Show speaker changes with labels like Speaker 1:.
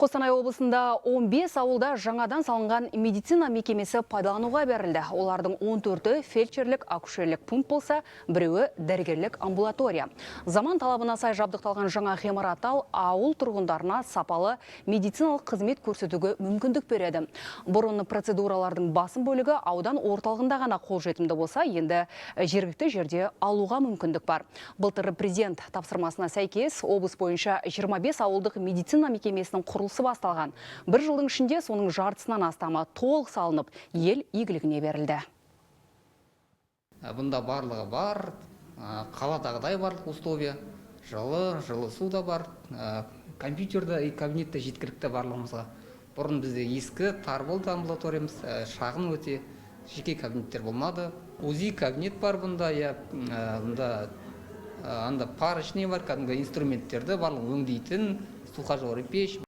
Speaker 1: Қостанай облысында 15 ауылда жаңадан салынған медицина мекемесі пайдалануға берілді. Олардың 14-і фельдшерлік акушерлік пункт болса, біреуі дәрігерлік амбулатория. Заман талабына сай жабдықталған жаңа ғимарат ауыл тұрғындарына сапалы медициналық қызмет көрсетуге мүмкіндік береді. Бұрын процедуралардың басым бөлігі аудан орталығында ғана қолжетімді болса, енді жергілікті жерде алуға мүмкіндік бар. Былтыр президент тапсырмасына сәйкес облыс бойынша 25 ауылдық медицина мекемесінің құрылысы басталған. Бір жылдың ішінде соның жартысынан астамы толық салынып, ел игілігіне берілді.
Speaker 2: Бұнда барлығы бар, қаладағыдай барлық условия, жылы, жылы су да бар, компьютер да и кабинет те жеткілікті барлығымызға. Бұрын бізде ескі, тар болды амбулаториямыз, шағын өте, жеке кабинеттер болмады. УЗИ кабинет бар бұнда, иә, бұнда анда парочный бар, кәдімгі инструменттерді барлығын өңдейтін, сухожарый пеш.